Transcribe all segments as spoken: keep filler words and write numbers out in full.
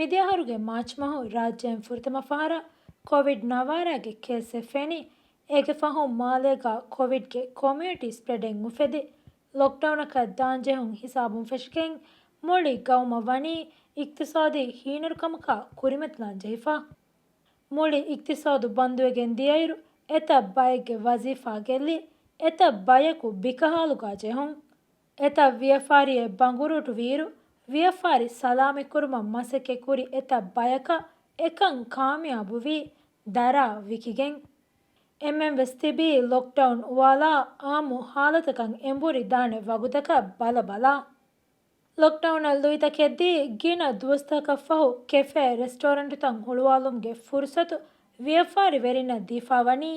މިދިޔަ އަހަރުގެ މާޗް މަހު ރާއްޖޭން ފުރަތަމަ ފަހަރަށް ކޮވިޑް ނަވާރައިގެ ކޭސްއެއް ފެނި، އޭގެ ފަހުން މާލޭގަ ކޮވިޑްގެ ކޮމިއުނިޓީ ސްޕްރެޑެއް އުފެދި، ލޮކްޑައުނަކަށް ދާންޖެހުން ހިސާބުން ފެށިގެން މުޅި ގައުމަށް ވަނީ އިޤްތިޞާދީ ހީނަރުކަމަކާ ކުރިމަތިލާން ޖެހިފަ. މުޅި އިޤްތިޞާދު ބަންދުވެގެން ދިޔައިރު، އެތައް ބައެއްގެ ވަޒީފާ ގެއްލި، އެތައް ބަޔަކު ބިކަހާލުގާ ޖެހުން. އެތައް ވިޔަފާރިއެއް ބަނގުރޫޓުވިއިރު، ވިޔަފާރި ސަލާމަތްކުރުމަށް މަސައްކަތްކުރި އެތައް ބަޔަކަށް އެކަން ކާމިޔާބުވީ ދަރާ ވިކިގެން. އެންމެން ވެސް ތިބީ ލޮކްޑައުން އުވާލާ އާއްމު ހާލަތަކަށް އެނބުރި ދާނެ ވަގުތަކަށް ބަލަބަލާ. ލޮކްޑައުނަށް ލުއިތަކެއްދީ ގިނަ ދުވަސްތަކަށްފަހު ކެފޭ ރެސްޓޯރެންޓުތައް ހުޅުވާލުމުގެ ފުރުސަތު ވިޔަފާރިވެރިންނަށް ދީފާވަނީ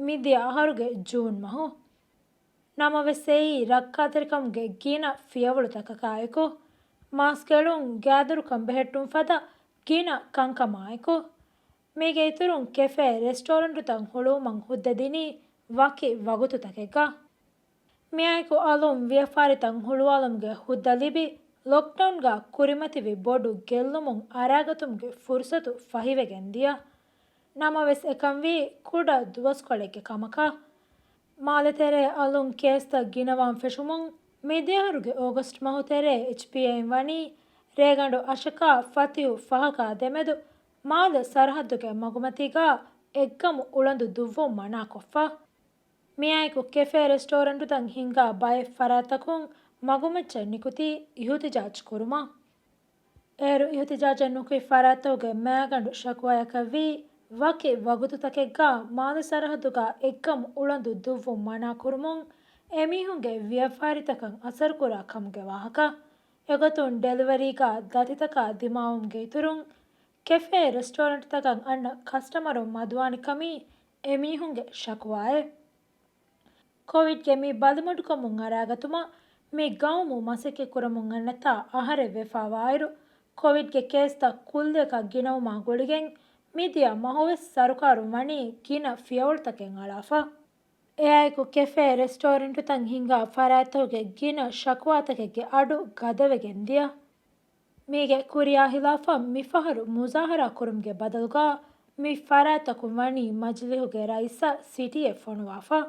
މިދިޔަ އަހަރުގެ ޖޫން މަހު. ނަމަވެސް އެއީ ރައްކާތެރިކަމުގެ ގިނަ ފިޔަވަޅުތަކަކާއެކު، މާސްކެޅުން، ގާދަރުކަން ބެހެއްޓުން ފަދަ ގިނަ ކަންކަމާއެކު، މީގެ އިތުރުން ކެފޭ ރެސްޓޯރެންޓުތައް ހުޅުވުމަށް ހުއްދަ ދިނީ ވަކި ވަގުތުތަކެއްގަ. މިއާއެކު އަލުން ވިޔަފާރިތައް ހުޅުވާލުމުގެ ހުއްދަ ލިބި، ލޮކްޑައުންގަ ކުރިމަތިވި ބޮޑު ގެއްލުމުން އަރާގަތުމުގެ ފުރުސަތު ފަހިވެގެން ދިޔަ. ނަމަވެސް އެކަންވީ ކުޑަ ދުވަސްކޮޅެއްގެ ކަމަކަށް. މާލެ ތެރޭ އަލުން ކޭސްތައް ގިނަވާން ފެށުމުން މިދިޔަހަރުގެ އޯގަސްޓް މަހު ތެރޭ އެޗްޕީއޭއިން ވަނީ ރޭގަނޑު އަށަކާ ފަތިހު ފަހަކާ ދެމެދު މާލެ ސަރަހައްދުގެ މަގުމަތީގާ އެއްގަމު އުޅަނދު ދުއްވުން މަނާކޮށްފަ. މިއާއެކު ކެފޭ ރެސްޓޯރެންޓުތައް ހިންގާ ބައެއް ފަރާތްތަކުން މަގުމައްޗަށް ނިކުތީ އިހުތިޖާޖް ކުރުމަށް. އޭރު އިހުތިޖާޖަށް ނުކުތް ފަރާތްތަކުގެ މައިގަނޑު ޝަކުވާޔަކަށްވީ، ވަކި ވަގުތުތަކެއްގާ މާލެ ސަރަހައްދުގާ އެއްގަމު އުޅަނދު ދުއްވުން މަނާކުރުމުން އެމީހުންގެ ވިޔަފާރިތަކަށް އަސަރުކުރާ ކަމުގެ ވާހަކަ. އެގޮތުން ޑެލިވަރީގާ ދަތިތަކާ ދިމާވުމުގެ އިތުރުން، ކެފޭ ރެސްޓޯރެންޓްތަކަށް އަންނަ ކަސްޓަމަރުން މަދުވާނެ ކަމީ އެމީހުންގެ ޝަކުވާއެއް. ކޮވިޑްގެ މި ބަލިމަޑުކަމުން އަރާގަތުމަށް މި ގައުމު މަސައްކަތް ކުރަމުން އަންނަތާ އަހަރެއް ވެފާވާއިރު، ކޮވިޑްގެ ކޭސްތައް ކުއްލިއަކަށް ގިނަވުމާ ގުޅިގެން މިދިޔަ މަހުވެސް ސަރުކާރުން ވަނީ ގިނަ ފިޔަވަޅުތަކެއް އަޅާފަ. އެއާއެކު ކެފޭ ރެސްޓޯރެންޓުތައް ހިންގާ ފަރާތްތަކުގެ ގިނަ ޝަކުވާތަކެއްގެ އަޑު ގަދަވެގެން ދިޔަ. މީގެ ކުރިޔާ ހިލާފަށް މިފަހަރު މުޒާހަރާ ކުރުމުގެ ބަދަލުގާ މި ފަރާތްތަކުން ވަނީ މަޖިލީހުގެ ރައީސަށް ސިޓީއެއް ފޮނުވާފަ.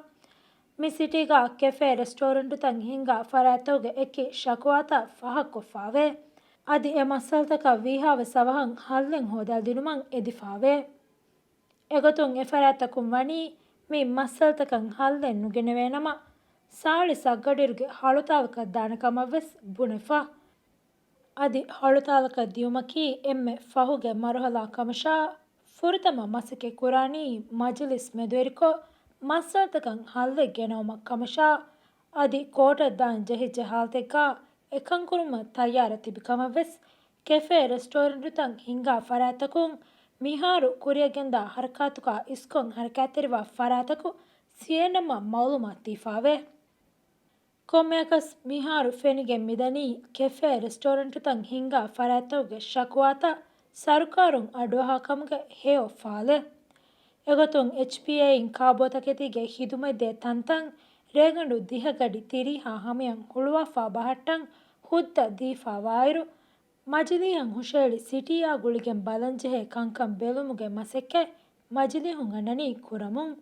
މި ސިޓީގާ ކެފޭ ރެސްޓޯރެންޓުތައް ހިންގާ ފަރާތްތަކުގެ އެކި ޝަކުވާތައް ފާހަގަކޮށްފާވޭ. އަދި އެ މައްސަލަތަކަށް ވީހާވެސް އަވަހަށް ހައްލެއް ހޯދާދިނުމަށް އެދިފާވޭ. އެގޮތުން އެފަރާތްތަކުން ވަނީ މި މައްސަލަތަކަށް ހައްލެއް ނުގެނެވޭނަމަ، ސާޅީސް އަށްގަޑިއިރުގެ ހަޅުތާލަކަށް ދާނެ ކަމަށް ވެސް ބުނެފަ. އަދި ހަޅުތާލަކަށް ދިޔުމަކީ އެންމެ ފަހުގެ މަރުހަލާ ކަމަށާ، ފުރަތަމަ މަސައްކަތް ކުރާނީ މަޖިލިސް މެދުވެރިކޮށް، މައްސަލަތަކަށް ހައްލެއް ގެނައުމަށް ކަމަށާ، އަދި ކޯޓަށް ދާން ޖެހިއްޖެ ހާލަތެއްގާ އެކަން ކުރުމަށް ތައްޔާރަށް ތިބި ކަމަށް ވެސް، ކެފޭ ރެސްޓޯރެންޓުތައް ހިންގާ ފަރާތްތަކުން މިހާރު ކުރިއަށްގެންދާ ހަރަކާތުގާ އިސްކޮށް ހަރަކާތްތެރިވާ ފަރާތަކު ސީއެންއެމްއަށް މައުލޫމާތު ދީފާވޭ. ކޮންމެއަކަސް މިހާރު ފެނިގެން މިދަނީ ކެފޭ ރެސްޓޯރެންޓުތައް ހިންގާ ފަރާތްތަކުގެ ޝަކުވާތައް ސަރުކާރުން އަޑުއަހާ ކަމުގެ ހެޔޮ ފާލެއް. އެގޮތުން އެޗްޕީއޭއިން ކާބޯތަކެތީގެ ހިދުމަތްދޭ ތަންތަން ރޭގަނޑު ދިހަ ގަޑި ތިރީހާ ހަމަޔަށް ހުޅުވާފާ ބަހައްޓަން ހުއްދަ ދީފާވާއިރު، މަޖިލީހަށް ހުށަހެޅި ސިޓީއާ ގުޅިގެން ބަލަންޖެހޭ ކަންކަން ބެލުމުގެ މަސައްކަތް މަޖިލީހުން އަންނަނީ ކުރަމުން.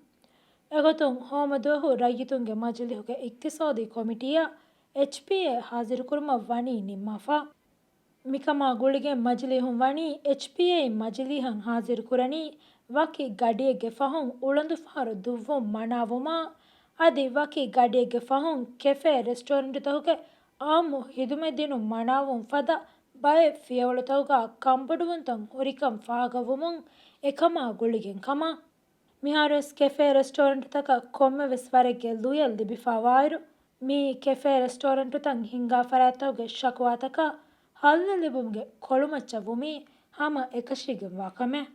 އެގޮތުން ހޯމަދުވަހު ރައްޔިތުންގެ މަޖިލީހުގެ އިޤްތިޞާދީ ކޮމިޓީއަށް އެޗްޕީއޭ ހާޒިރުކުރުމަށް ވަނީ ނިންމާފަ. މިކަމާ ގުޅިގެން މަޖިލީހުން ވަނީ އެޗްޕީއޭއިން މަޖިލީހަށް ހާޒިރުކުރަނީ ވަކި ގަޑިއެއްގެ ފަހުން އުޅަނދުފަހަރު ދުއްވުން މަނާވުމާ، އަދި ވަކި ގަޑިއެއްގެ ފަހުން ކެފޭ ރެސްޓޯރެންޓުތަކުގެ އާއްމު ހިދުމަތް ދިނުން މަނާވުން ފަދަ ބައެއް ފިޔަވަޅުތަކުގާ ކަންބޮޑުވުންތައް ހުރިކަން ފާހަގަވުމުން އެކަމާ ގުޅިގެން ކަމަށް. މިހާރުވެސް ކެފޭ ރެސްޓޯރެންޓުތަކަށް ކޮންމެވެސް ވަރެއްގެ ލުޔެއް ލިބިފާވާއިރު، މިއީ ކެފޭ ރެސްޓޯރެންޓުތައް ހިންގާ ފަރާތްތަކުގެ ޝަކުވާތަކަށް ހައްލެއް ލިބުމުގެ ކޮޅުމައްޗަށް ވުމީ ހަމަ އެކަށީގެންވާ ކަމެއް.